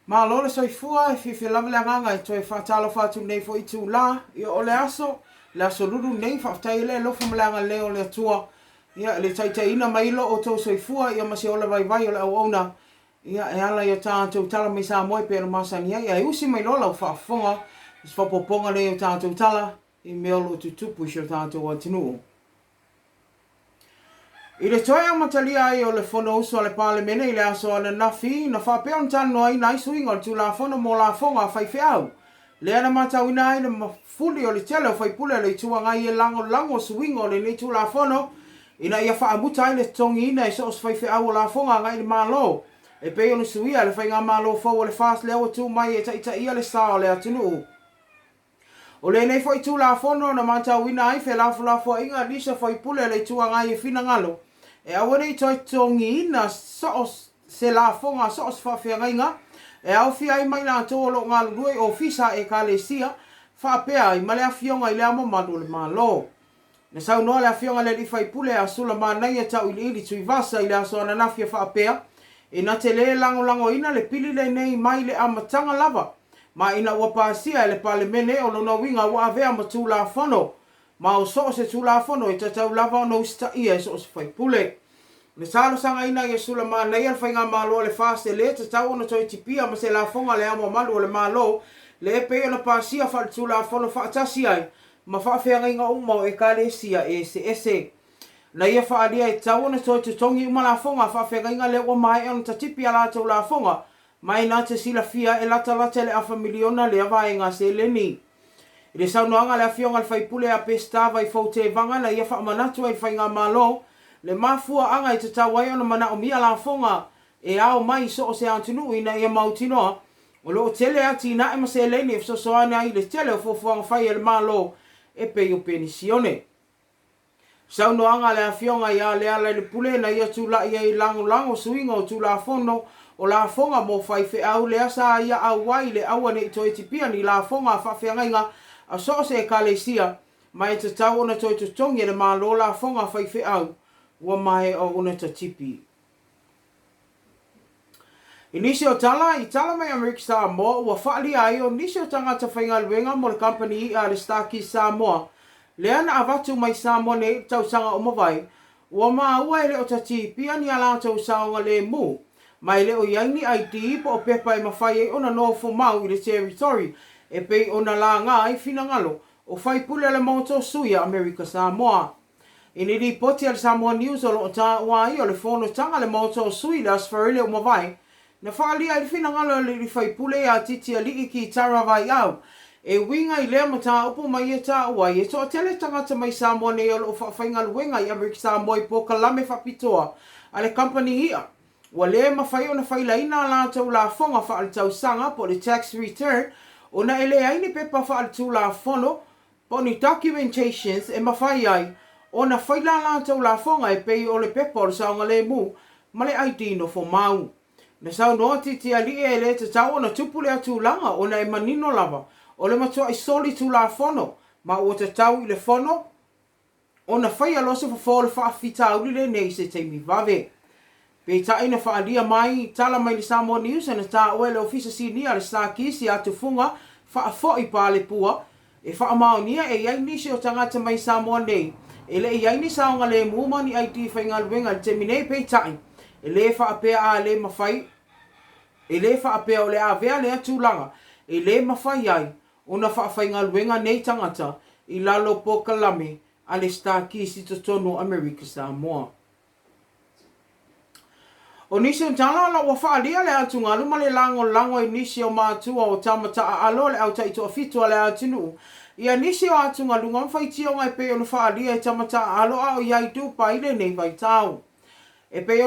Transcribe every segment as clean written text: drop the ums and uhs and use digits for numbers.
Malo le soifua, e fiafia lava le agaga e toe faatalofa atu nei foi itula. Ia o le aso, le aso lulu nei, faafetai i le alofa ma le agalelei o le Atua, ia i le taitaiina mai lo outou soifua ia ma se ola vaivai o le auauna, ia e ala i a tatou tala mai Samoa e pei ona masani ai, ae usi mai loa lau faafofoga i se faaopoopoga lea i o tatou tala i mea o lo o tutupu i si o tatou atunuu. I le toe amatalia ai o le Fonousu a le Palemene i le aso ananafi, na faapea ona talanoaina ai suiga o le Tulafono mo Lafoga a Faifeau, lea na matauina ai le mafuli o le tele o faipule o le Itu Agai e lagolago suiga o lenei Tulafono ina ia faamuta ai le totogiina e so o se faifeau o lafoga agai i le Malo e pei ona suia e le Faigamalo fou o le FAST lea ua tu mai e taitaia le sa o le atunuu. O lenei foi Tulafono na matauina ai felafolafoaiga a nisi o faipule o le Itu Agai e finagalo e aua ne i toe totogiina so o se lafoga a so o se faafeagaiga e aofia ai ma i latou o lo o galulue i ofisa a Ekalesia faapea ai ma le Afioga i Le Ao Mamalu o le Malo. Na saunoa le Afioga i le Alii Faipule a Sulamanaia Tauiliili Tuivasa i le aso ananafi e faapea, Ina te le lagolagoina le pili lenei mai le amataga lava, ma ina ua pasia e le Palemene, o lona uiga ua avea ma Tulafono, ma o so o se Tulafono e tatau lava ona usitaia e so o se faipule. Na talosagaina ia Sulamanaia le Faigamalo a le FAST e le tatau ona toe tipia ma se lafoga a Le Ao Mamalu o le Malo le e pei ona pasia faaletulafono faatasi ai ma faafeagaiga uma o Ekalesia eseese. Na ia faaalia e tatau ona toe totogi uma lafoga a faafeagaiga lea ua maea ona tatipi a latou lafoga, ma e na te silafia e latalata i le afa miliona lea vaega seleni. I le saunoaga a le Afioga i le Faipule ia Peseta Vaifou Tevaga na ia faamanatu ai i le Faigamalo le mafuaaga e tatau ai ona manaomia lafoga e ao mai i so o se atunuu ina ia mautinoa o lo o tele atinae ma seleni e fesoasoani ai i le tele o fuafuaga fai a le Malo e pei o penisione. Saunoaga a le Afioga ia Lealailepule na ia tulai ai lagolago suiga o Tulafono o Lafoga mo Faifeau lea sa ia auai le aua ne i toe tipia ni lafoga a faafeagaiga a so o se Ekalesia ma e tatau ona toe totogi e le Malo lafoga a faifeau ua maea ona tatipi. I nisi o tala, i tala mai Amerika Samoa, ua faaalia ai o nisi o tagata faigaluega mo le kamupani iʻa a le StarKist Samoa, lea na avatu mai Samoa nei i le tausaga o mavae, ua maua e le o tatipia ni a latou saogalemu, ma e le o i ai ni ID po o pepa e mafai ai ona nofo mau i le territory e pei ona laga ai finagalo o faipule o le Maota o Sui a Amerika Samoa. I ni lipoti a le Samoa News o lo o taua ai o le fonotaga a le Maota o Sui i le Aso Faraile ua mavae, na faaalia ai le finagalo o le alii faipule ia Titi Alii Kitara Vaiau e uiga i lea mataupu ma ia taua ai e toatele tagata mai Samoa nei o lo o faafaigaluega i Amerika Samoa i polokalame faapitoa a le kamupani i'a ua le mafai ona failaina a latou lafoga faaletausaga po o le tax return ona e leai ni pepa faaletulafono Po o ni documentations e mafai ai ona fai la latou lafoga e pei o le pepa o le saogalemu ma le ID nofo mau. Na saunoa Titi Alii e le tatau ona tupu lea tulaga ona e manino lava o le matuai soli tulafono ma ua tatau i le fono ona faia loa se fofo o le faafitauli lenei i se taimi vave. Peitai na faaalia mai tala mai le Samoa News na taua e le Ofisa Sinia a le StarKist ia Tufuga Faafoi Palepua e faamaonia e i ai nisi o tagata mai Samoa nei e le i ai ni saogalemu ma ni ID faigaluega i le taimi nei peitai e le faapea a le mafai e le faapea o le avea lea tulaga e le mafai ai ona faafaigaluega nei tagata i lalo o polokalame a le StarKist i totonu o Amerika Samoa. O nisi o tala la ua faaalia le atugalu ma le lagolago i nisi o matua o tama taaalo o le au taitoafitu a le atunuu ia nisi o atugaluga ma faitioga e pei ona faaalia e tama taaalo a o i ai Dubai i lenei vaitau. E pei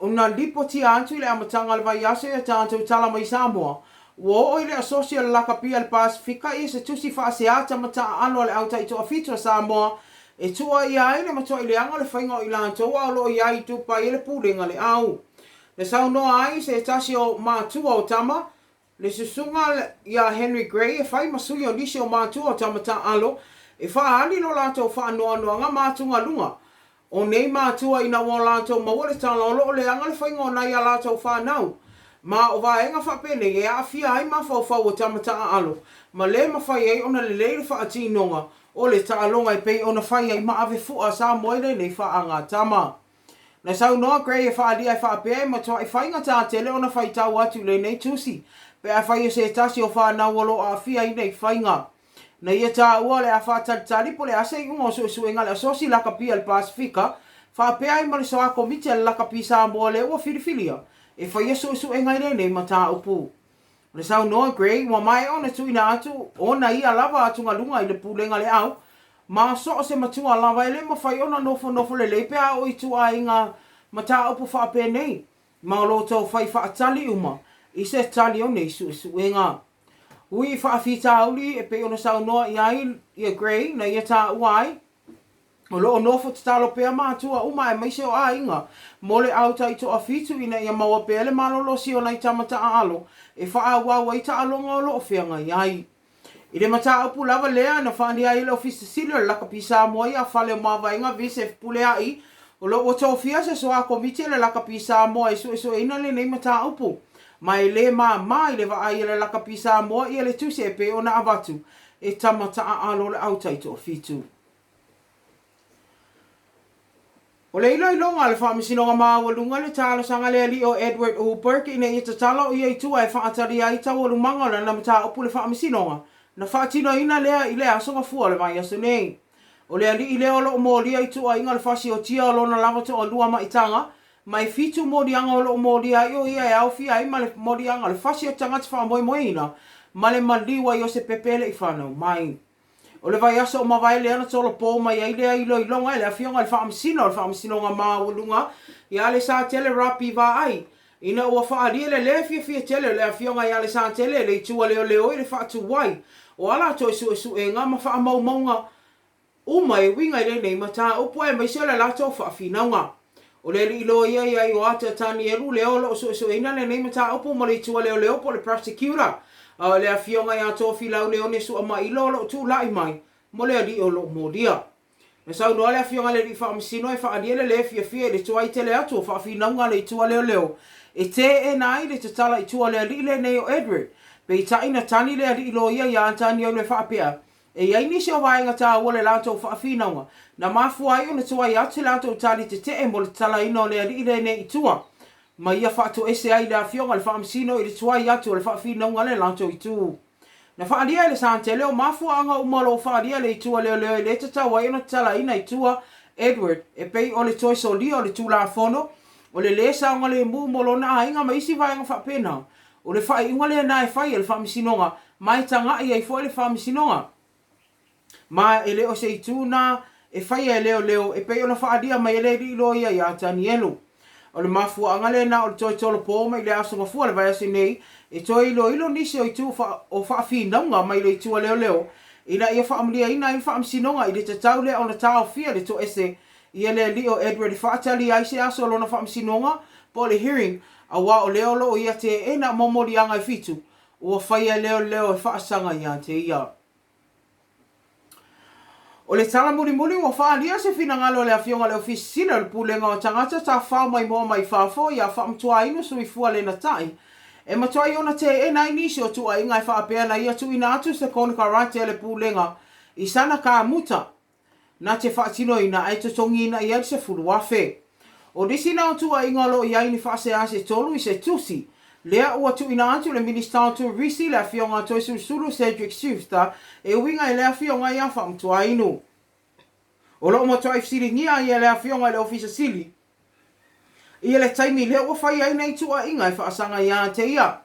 ona lipotia atu i le amataga o le vaiaso i a tatou tala mai Samoa, ua oo i le Asosi o le Lakapi a le Pasefika ia se tusi faasea tama taaalo a le au taitoafitu a Samoa E tuuaia ai le matuai leaga o le faiga o i latou a o lo o i ai i Dubai e le Pulega le Au. Na saunoa ai se tasi o matua o tama, le susuga ia Henry Gray e fai ma sui o nisi o matua o tama taaalo e faaali lo latou faanoanoaga ma atugaluga o nei matua ina ua latou maua le tala o lo o leaga le faiga o nai a latou fanau. Ma o vaega faapenei e aafia ai mafaufau o tama taaalo ma le mafai ai ona lelei le faatinoga o le taaloga e pei ona fai ai ma ave fua a Samoa i lenei faagatama. Na saunoa Gray e faaalia e faapea e matuai faigata tele ona faitau atu i lenei tusi pe afai o se tasi o fanau o lo o aafia i nei faiga. Na ia taua o le a faatalitali po o le a se iuga o suesuega a le Asosi Lakapi a le Pasefika faapea ai ma le Soa Komiti a le Lakapi Samoa lea ua filifilia e faia suesuega i lenei mataupu. Na saunoa Gray ua maea ona tuuina atu ona ia lava atugaluga i le Pulega a le Au ma so o se matua lava e le mafai ona nofonofo lelei pe a oo i ituaiga mataupu faapenei ma o lo o fai faatali uma i se tali o nei suesuega. Ui i faafitauli e pei ona saunoa i ai ia Gray na ia taua ai, o lo o nofo tatalo pea matua uma aemaise o aiga mo le au taitoafitu ina ia maua pea le malolosi o nai tama taaalo e faaauau ai taaloga o lo o feagai ai. I le mataupu lava lea na faaalia ai e le Ofisa Sili o le Lakapi Samoa ia Faleomavaega Visef Pulea'i, o lo o ua tofia se soa komiti a le Lakapi Samoa e suesueina lenei mataupu, ma e le māmā i le vaai a le Lakapi Samoa ia le tusi e pei ona avatu e tama taaalo o le au taitoafitu. O le iloiloga a le Faamasinoga Maualuga i le talosaga a le alii o Edward Uberg ina ia tatala o ia i tua e faatalia ai taualumaga o lana mataupu i le Faamasinoga, na faatinoina lea i le aso Gafua o le vaiaso nei. O le alii lea o lo o molia i tuuaiga o le fasiotia o lona lava toalua maitaga, ma e fitu moliaga o lo o molia ai o ia e aofia ai ma le moliaga o le fasi o tagata faamoemoeina ma le maliu ai o se pepe e le i fanau mai. O le vaiaso o mavae lea na tolopo mai ai lea iloiloga e le Afioga i le Faamasino o le Faamasinoga Maualuga ia Alesatele Rapi Vaai, ina ua faaalia le le fiafia tele o le Afioga ia Alesatele i le itu a leoleo i le faatuai o a latou suesuega ma faamaumauga uma e uiga i lenei mataupu aemaise o le latou faafinauga. O le alii loia ia Ioata Tanielu lea o lo o suesueina lenei mataupu mo le itu a leoleo po o le prosecutor, a o le afioga ia Tofilau Leone Suamailo o lo o tulai mai mo le alii o lo o molia. Na saunoa le afioga i le alii faamasino e faaalia le le fiafia i le tuai tele atu o faafinauga a le itu a leoleo e teena ai le tatala i tua o le alii lenei o Edward. Peitai na tali le alii loia ia Tanielu e faapea, E i ai nisi o vaega taua o le latou faafinauga, na mafua ai ona tuai atu se latou tali tetee mo le tatalaina o le alii lenei i tua, ma ia faatoese ai le afioga i le faamasino i le tuai atu o le faafinauga a le latou itu. Na faaalia e le Santele o mafuaaga uma o lo o faaalia e le itu a leoleo e le tatau ai ona tatalaina i tua Edward e pei o le toe solia o le Tulafono, o le lē saogalemu mo lona aiga ma isi vaega faapena. O le faaiuga lena e fai e le Faamasinoga, ma e taga'i ai foi le Faamasinoga. Ma e le o se itu na e faia e leoleo e pei ona faaalia mai e le alii loia ia Tanielu. O le mafuaaga lena o le toe tolopo mai i le Aso Gafua le vaiaso nei e toe iloilo nisi o itu o faafinauga mai le itu a leoleo ina ia faamaliaina ai le Faamasinoga i le tatau lea ona taofia le toese ia le alii o Edward e faatalia ai se aso o lona faamasinoga po o le hearing aua o lea o lo o ia teena momoliaga e fitu ua faia e leoleo e faasaga ia te ia. O le tala mulimuli ua faaalia se finagalo a le Afioga i le Ofisa Sili o le Pulega o Tagata Tafafao Maimoa Mai Fafo ia Faamatuainu Suifua Lenatai e matuai ona teena ai nisi o tuuaiga e faapea na ia tuuina atu se konekarate a le Pulega i sana kamuta na te faatinoina ae totogiina i ai le 10,000. O nisi na o tuuaiga o lo o i ai ni faasea se tolu i se tusi lea ua tuuina atu i le Minisita o Turisi le Afioga Toesulusulu Cedric Schuster e uiga i le Afioga ia Faamatuainu. O lo o matuai fesiligia ai e le Afioga i le Ofisa Sili Ia le taimi lea ua fai ai nei tuuaiga e faasaga ia te ia.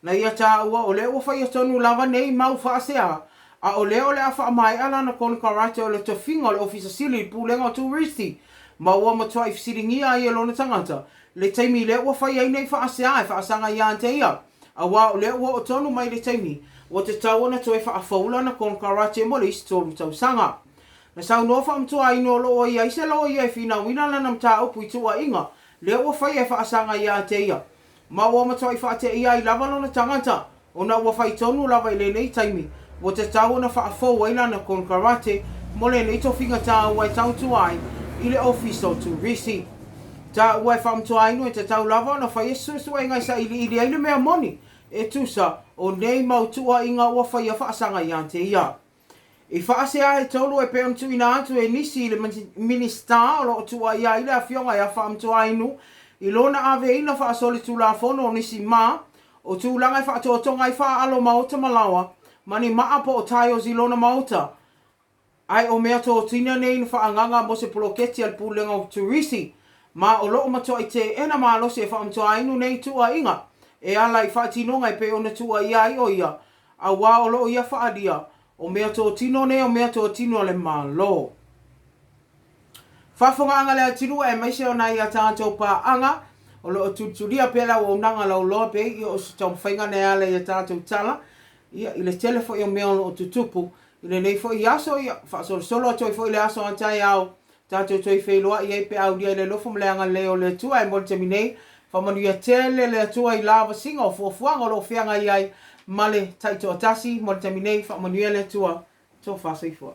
Na ia taua o lea ua faia tonu lava nei mau faasea, a o lea o le a faamaea lana konekarate o le tofiga o le Ofisa Sili i le Pulega o Turisi, ma ua matuai fesiligia ai e lona tagata le taimi lea ua fai ai nei faasea e faasaga ia te ia, aua o lea ua oo tonu mai le taimi ua tatau ona toe faafou lana konekarate mo le isi tolu tausaga. Na saunoa faamatuaina o lo o i ai se loia e finauina lana mataupu i tuuaiga lea ua faia e faasaga ia te ia, ma ua matuai faateia ai lava lona tagata ona ua fai tonu lava i lenei taimi ua tatau ona faafou ai lana konekarate mo lenei tofiga taua e tautua ai i le Ofisa o Turisi. Taua e Faamutuainu e tatau lava ona faia se suesuega e sailiili ai le mea moni e tusa o nei mau tuuaiga ua faia faasaga ia te ia. I faasea e tolu e pei ona tuuina atu e nisi i le Minisita o lo o tuuaia ai le Afioga ia Faamutuainu i lona aveina faasolitulafono o nisi ma o tulaga e faatotoga ai faaalo maota ma laoa ma ni maa po o tiles i lona maota. Ae o mea totino nei na faaagaga mo se poloketi a le Pulega o Turisi, ma o lo o matuai teena malosi e Faamutuainu nei tuuaiga e ala i faatinoga e pei ona tuuaia ai o ia, auā o lo o ia faaalia o mea totino nei o mea totino a le Malo. Faafofogaaga le atunuu aemaise o nai a tatou paaga o lo o tulitulia pea le auaunaga lauloa pei o se taumafaiga na e ala i a tatou tala ia i le tele foi o mea o lo o tutupu i lenei foi aso ia faasolosolo atu ai foi le aso a taeao tatou toe feiloai ai pe a aulia i le alofa ma le agalelei o le Atua. Ae mo le taimi nei, faamanuia tele le Atua i lavasiga o fuafuaga o lo o feagai ai ma le taitoatasi. Mo le taimi nei, faamanuia le Atua. Tofa soifua.